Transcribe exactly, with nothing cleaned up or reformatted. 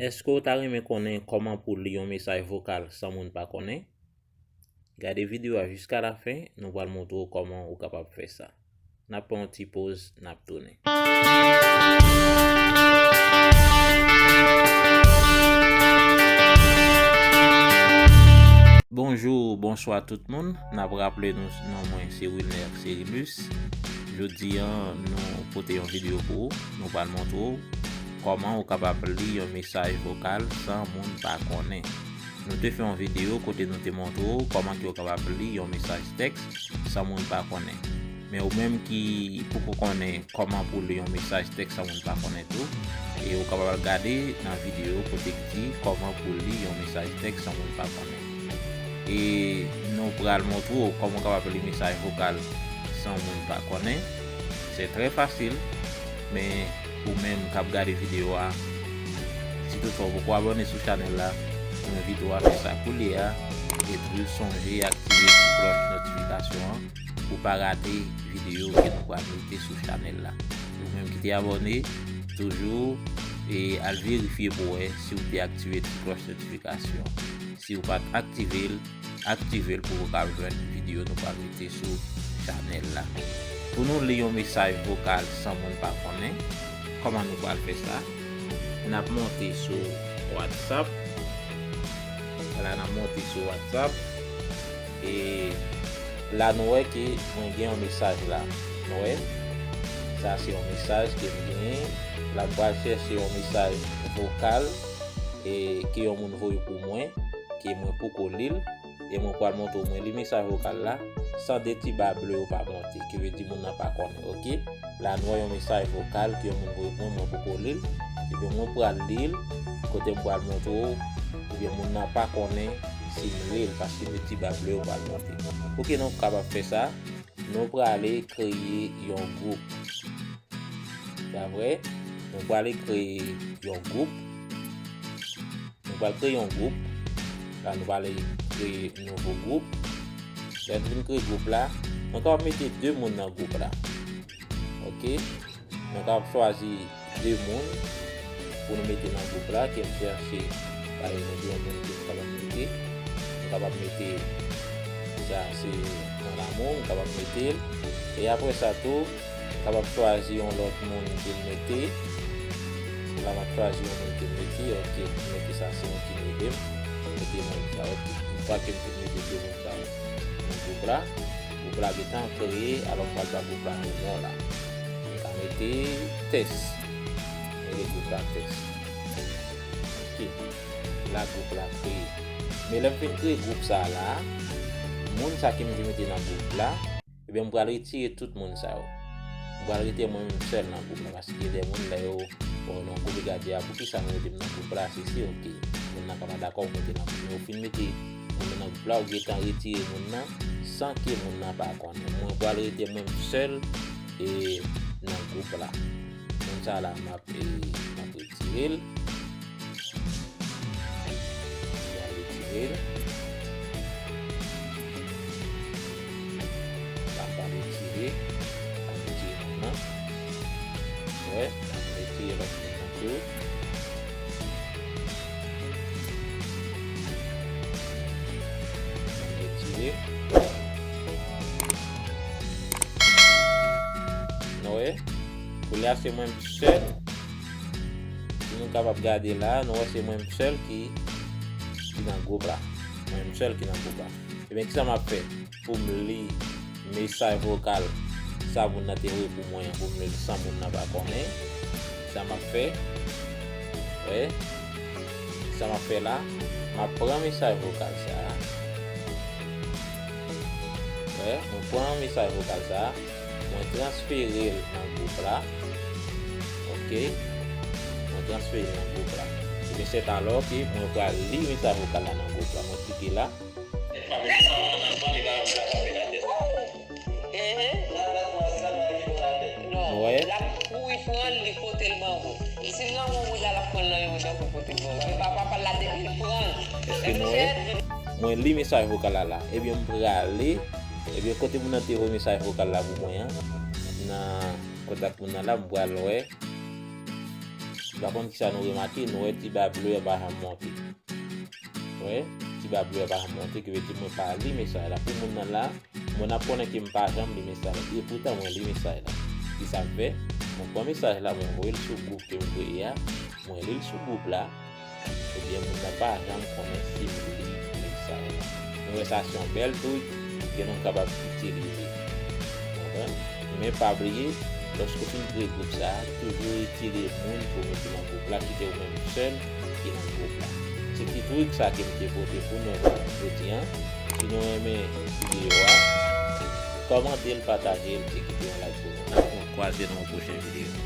Èske w ta renmen konnen kòman pou w li yon mesaj vokal san moun pa konnen? Gade videyo a jiska lafen, nou pral montre w kòman ou kapab fè sa. N ap pran yon ti poz, n ap tounen. Bonjou, bonswa tout moun. N ap raple nou, non mwen se Wilner Cerilus. Jodi a, nou pote yon videyo pou ou. Nou pral montre w kòman ou kapab li yon mesaj vokal san moun pa konnen. Nou te fè yon videyo kote nou te montre w kòman ke w kapab li yon mesaj tèks san moun pa konnen. Men ou menm ki poko konnen kòman pou li yon mesaj tèks san moun pa konnen tou, e ou kapab al gade nan videyo kote ki di kòman pou li yon mesaj tèks san moun pa konnen. E nou pral montre w kòman w kapab li mesaj vokal san moun pa konnen. Se trè fasil, men ou menm k ap gade videyo a, si toutfwa w poko abòne sou chanèl la, mwen envite w a fè sa koulye a, epi sonje aktive ti klòch notifikasyon an pou pa rate videyo ke nou pral mete sou chanèl la. Ou menm ki te abòne, toujou e al verifye pou wè si w te aktive ti klòch notifikasyon. Si w pa t aktive l, aktive l pou w ka jwenn videyo nou pral mete sou chanèl la. Pou nou li yon mesaj vokal san moun pa konnen, kòman nou pral fè sa? N ap monte sou WhatsApp. Vwala, n ap monte sou WhatsApp. E la nou wè ke mwen gen yon mesaj la. Nou wè? Sa se yon mesaj ke m genyen. La m pral chèche yon mesaj vokal e ke yon moun voye pou mwen, ke mwen poko li l, e mwen pral montre w mwen li mesaj vokal la san de ti ba ble yo pa monte, ki vle di moun nan pa konnen, oke? La nou wè yon mesaj vokal ke yon moun voye pou mwen, mwen poko li l, ebyen mwen pral li l, kote m pral montre w, ebyen moun nan pa konnen si m li l, paske de ti ba ble yo pral monte. Pou ke nou kapab fè sa, nou prale kreye yon gwoup. Sa vre, nou prale kreye yon gwoup. Nou pral kreye yon gwoup. La, nou prale kreye nouvo gwoup. Lè nou fin kreye gwoup la, mwen kapab mete de moun nan gwoup la. Oke? Mwen kapab chwazi de moun pou nou mete nan gwoup la, ke m chèche, pa egzanp, yon moun ke m kapab mete. M kapab mete, sa se mon amour, m kapab mete l. E apre sa tou, m kapab chwazi yon lòt moun ke m mete. La, m ap chwazi yon moun ke m mete, oke, m mete sa, se yon ki m ede m. M mete moun sa, oke. Yon fwa ke m fin mete de moun sa yo nan gwoup la, gwoup la gentan kreye, alò m pral ba gwoup la yon non la. M ka mete tès. Mete gwoup la tès. Oke. La gwoup la kreye. Men lè m fin kreye gwoup sa la, moun sa ke m te mete nan gwoup la, ebyen m pral retire tout moun sa yo. M pral rete mwen menm sèl nan gwoup la, paske gen de moun lè yo wè w nan gwoup, yo ka di, a, poukisa nou mete m nan gwoup la, sesi, oke. Moun nan ka pa dakò pou mete nan gwoup, men ou fin mete moun nan nan gwoup la, ou gentan retire moun nan san ke moun nan pa konnen. Mwen pral rete mwen menm sèl e nan gwoup la. Moun sa la, m ap, e, m ap retire l. M ap retire l. M ap retire, m ap retire moun nan. Wè, m ap retire lòt moun nan tou. M ap retire. Nou wè, koulye a se mwen sèl. Si nou kapab gade la, nou wè se mwen sèl ki, ki nan gwoup la. Mwen sèl ki nan gwoup la. Ebyen, kisa m ap fè pou m li mesaj vokal sa moun nan te voye pou mwen an, pou m li l san moun nan pa konnen? Sa m ap fè, wè, sa m ap fè la, m ap pran mesaj vokal sa a. Wè, mwen pran mesaj vokal sa a, mwen transfere l nan gwoup la. Oke. Mwen transfere l nan gwoup la. Ebyen, sèt alò ke mwen pral li mesaj vokal la nan gwoup la. Mwen klike la. Nou wè? L ap kouri pran l, li pote l ban ou. Si l nan yon wouj la, l ap pran l nan yon wouj ankò, pote l ban ou. Men pa, pa, pa l la depi l pran l. Èske nou wè? Mwen li mesaj vokal la la. Ebyen, m prale. Ebyen, kote moun nan te voye mesaj vokal la pou mwen an, nan kontak moun nan la, m pral wè. Ou konprann kisa nou remake? Nou wè ti ba ble a pa janm monte. Wè, ti ba ble a pa janm monte, ki vle di mwen pa li mesaj la. Pou moun nan la, moun ap konnen ke m pa janm li mesaj la. E poutan mwen li mesaj la. Kisa m fè? Mwen pran mesaj la, mwen voye l sou gwoup ke m kreye a, mwen li l sou gwoup la. Ebyen, moun nan pa janm konnen si m li mesaj la. Nou wè sa se yon bèl trik ke nou kapab itilize. Konprann? Men pa bliye, lòske w fin kreye gwoup sa a, toujou retire moun ke w mete nan gwoup la, kite w menm sèl ki nan gwoup la. Se ti trik sa ke m te pote pou nou jodi a. Si nou renmen videyo a, kòmante l, pataje l, e kite yon like pou nou. N ap kwaze nan yon pwochen videyo.